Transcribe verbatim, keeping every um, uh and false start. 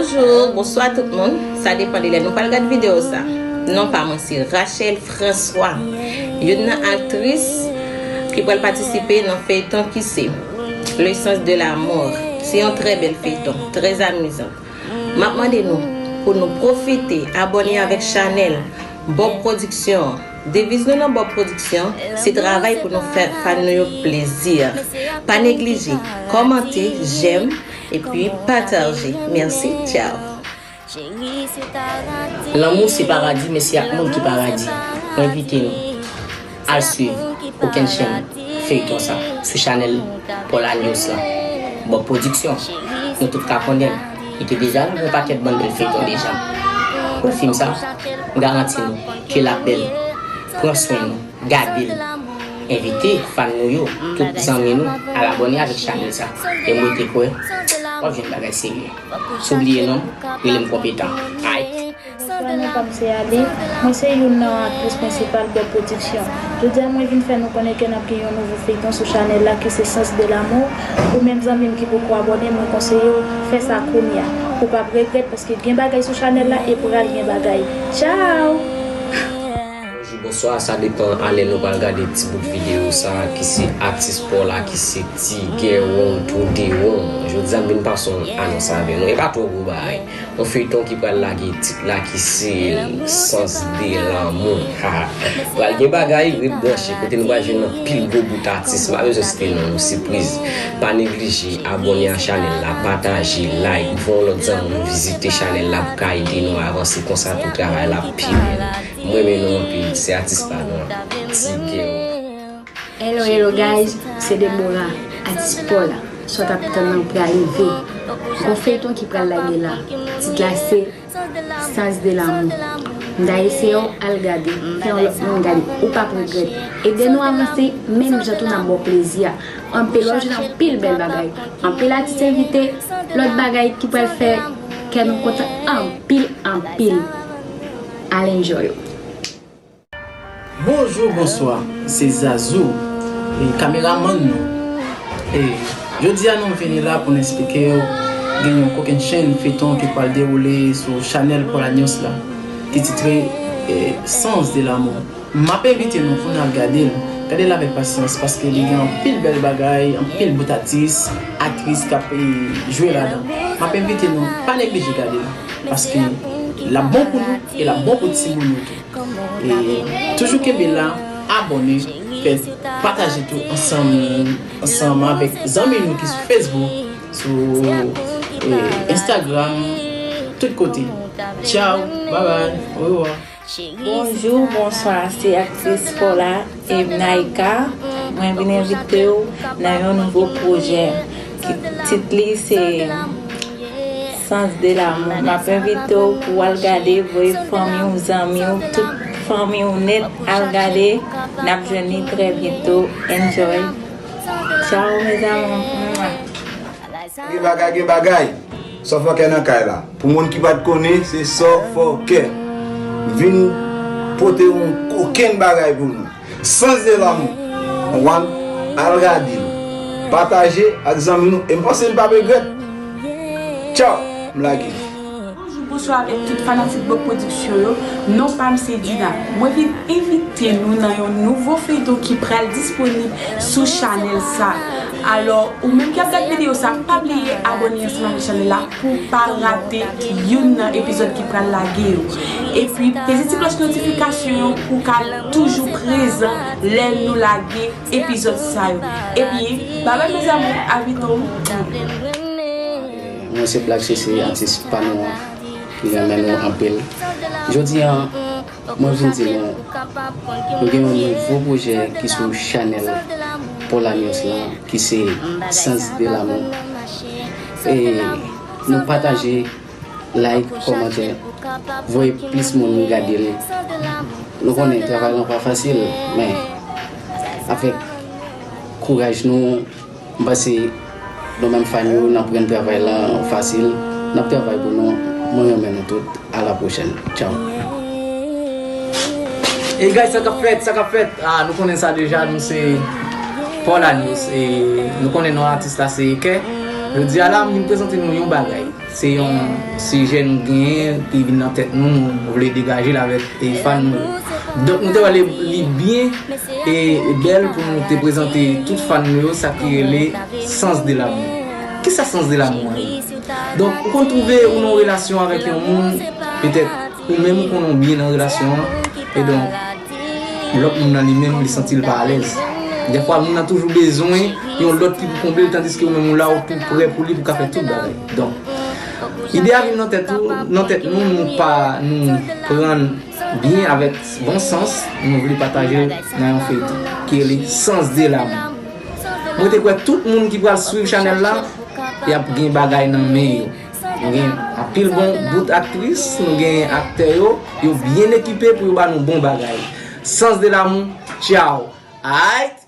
Bonjou, bonswa tout moun. Sa depann de lè nou pral gad videyo sa. Non pa mwen se Rachel François, youn nan aktris ki pral patisipe nan feyton ki se Le Sens de l'amour. Se yon trè bèl feyton, trè amizan. M ap mande nou pou nou pwofite abòne avèk chanèl Bob Production. Deviz nou nan Bob Production se travay pou nou fè fan nou yo plezi. Pa neglije kòmante, jèm, epi pataje. Mèsi, tchao. Lanmou se paradi, men se ak moun ki paradi. Mwen envite nou al swiv kokennchenn feyton sa sou chanèl Paul Agnos la. Bob Production, nou tout ka konnen l. Li te deja nan yon pakèt bann bèl feyton deja. Pou fim sa, m garanti nou ke l ap bèl. Pran swen nou, gade l. Envite fan nou yo, tout zanmi nou, al abòne avèk chanèl sa. E m rete kwè w ap jwenn bagay serye. Sou bliye non m, rele m konpetan. Aight. Bonswa, non pa m se Ali. Mwen se youn nan aktris prensipal Bob Production. Jodi a mwen vin fè nou konnen ke n ap gen yon nouvo feyton sou chanèl la ki se Sens de l'amour. Ou menm zanmi m ki poko abòne, mwen konseye w fè sa kounye a. Ou p ap regrèt paske gen bagay sou chanèl la e pral gen bagay. Tchao! Bonjou, bonswa, sa depan a lè nou pral gade ti bout videyo sa ki se atis pa w la ki se Ti Gèwon Twou Dewon. Jodi a m vin pase yon anons avè nou. E pa twò gwo bagay. Yon feyton ki pral lage tit la ki se Sans de l'amour. Pral gen bagay, ret branche kote nou pral jwenn anpil gwo bout atis. M pa bezwen site non yo, sipriz. Pa neglije abòne a chanèl la, pataje, like, voye yon lòt zanmi w vizite chanèl la pou ka ede nou avanse konsa pou travay la pi bèl. M renmen nou anpil, se atis pa nou an, Ti Gèwon. Hello hello guys, se Deborah, atis pa w la. Sa w t ap tann nan pral rive. Gon feyton ki pral lage la. Tit la se Sans de l'amour. M ta eseye w al gade, fè yon lòt moun gade, ou p ap regrèt. Ede nou avanse, menm jan tou n ap ba w plezi a. Anpil w ap jwenn anpil bèl bagay. Anpil atis envite, lòt bagay ki pral fè kè nou kontan anpil anpil. Al enjoy ou. Bonjou, bonswa, se Zazou, e, kameramann nou. E, jodi a nou vini la pou n eksplike w gen yon kokennchenn feyton ki pral dewoule sou chanèl Paul Agnos la, ki titre, e, Sans de l'amour. M ap envite nou pou n al gade l. Gade l avèk pasyans paske li gen anpil bèl bagay, anpil bout atis, aktris k ap, e, jwe ladan. M ap envite nou pa neglije gade l paske l ap bon pou nou e l ap bon pou timoun yo tou. E toujou kenbe la, abòne, fè pataje tou ansanm ansanm avèk zanmi nou ki sou Facebook, sou e, Instagram, tout kote. Tchao, babay, orevwa. Bonjou, bonswa, se aktris Paula Naïka. Mwen vin envite w nan yon nouvo pwojè ki tit li se Sans de l'amour. M ap envite w pou w al gade, voye fanmi w, zanmi w, tout fanmi w nèt al gade. N ap jwenn li trè byento. Enjoy. Tchao mes amours. Gen bagay, gen bagay. Sofòkè nan kay la. Pou moun ki pa t konnen, se Sofòkè. M vin pote yon kokenn bagay pou nou. Sans de l'amour. Konprann? Al gade l. Pataje ak zanmi nou. E m panse n p ap regrèt. Tchaw! M lage. Bonjou, bonswa avèk tout fanatik Bob Production yo. Non pa m se Dina. Mwen vin envite nou nan yon nouvo feyton ki pral disponib sou chanèl sa. Alò, ou menm ki ap gad videyo sa, pa bliye abòne ansanm avèk chanèl la pou w pa rate youn nan epizòd ki pral lage yo. Epi, peze ti klòch notifikasyon yo pou w ka toujou prezan lè nou lage epizòd sa yo. Epi, babay mes amours, a byento. Mwen se Black Cece, atis pa nou an, ki renmen nou anpil. Jodi a, mwen vin di nou, nou gen yon nouvo pwojè ki sou chanèl Paula News lan, ki se Sans de l'amour. E nou pataje, like, kòmante, voye plis moun gade l. Nou konnen travay lan pa fasil, men avèk kouraj nou, m panse nou menm fan yo, n ap rann travay lan fasil. N ap travay pou nou. Mwen renmen nou tout. A la pwochèn. Tchaw. Ey guys, sa k ap fèt, sa k ap fèt? Ah, nou konnen sa deja, nou se Paula News. E nou konnen non atis la se Ekè. Jodi a la, m vin prezante nou yon bagay. Se yon sijè nou genyen ki vin nan tèt nou, nou vle degaje l avèk e fan nou yo. Donk nou te wè li byen e bèl pou nou te prezante tout fan nou yo sa ki rele sans de l'amour. Kisa sans de l'amour an ye? Donk ou konn twouve ou nan yon relasyon avèk yon moun, petèt ou menm ou konnen w byen nan relasyon an, e donk lòt moun nan li menm li santi l pa alèz. Dèfwa moun nan toujou bezwen yon lòt ki pou konble l, tandiske ou menm ou la ou tou prè pou li pou ka fè tout bagay. Donk ide a vin nan tèt ou, nan tèt nou, nou pa nou pran byen avèk bon sans, nou vle pataje l nan yon feyton ki rele Sans de l'amour. Mwen te kwè tout moun ki pral swiv chanèl la y ap gen bagay nan men yo. Nou gen anpil bon bout aktris, nou gen aktè yo, yo byen ekipe pou yo ba nou bon bagay. Sans de l'amour, tchaw. Alright.